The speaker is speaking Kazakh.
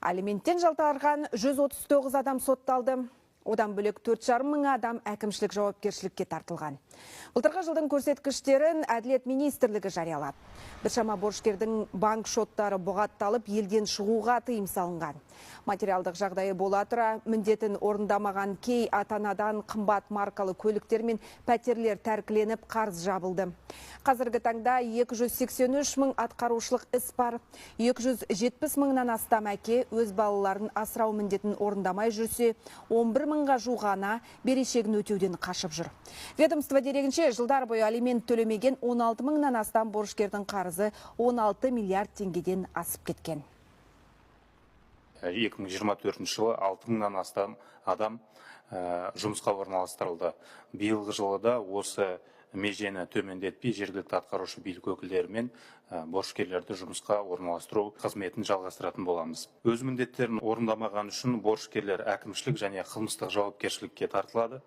Алименттен жалтарған 139 адам сотталды. Одан бөлек 4,5 мың адам әкімшілік жауапкершілікке тартылған. Былтырғы жылдың көрсеткіштерін Әділет министрлігі жариялады. Біршама борышкердің банк шоттары бұғатталып, елден шығуға тыйым салынған. Материалдық жағдайы бола тұра, міндетін орындамаған кей ата-анадан қымбат маркалы көліктер мен пәтерлер тәркіленіп, қарыз жабылды. Қазіргі таңда 283 мың атқарушылық іс бар. 270 мыңнан астам әке өз балаларын асырау міндетін орындамай жүрсе, 11 мыңға жуық ана берешегін өтеуден қашып жүр. Ведомство дерегінше, жылдар бойы алимент төлемеген 16 мыңнан астам борышкердің қарызы 16 миллиард теңгеден асып кеткен. 2024 жылы 6 мыңнан астам адам жұмысқа орналастырылды. Биылғы жылы да осы межені төмендетпей, жергілікті атқарушы билік өкілдерімен борышкерлерді жұмысқа орналастыру қызметін жалғастыратын боламыз. Өз міндеттерін орындамаған үшін борышкерлер әкімшілік және қылмыстық жауапкершілікке тартылады.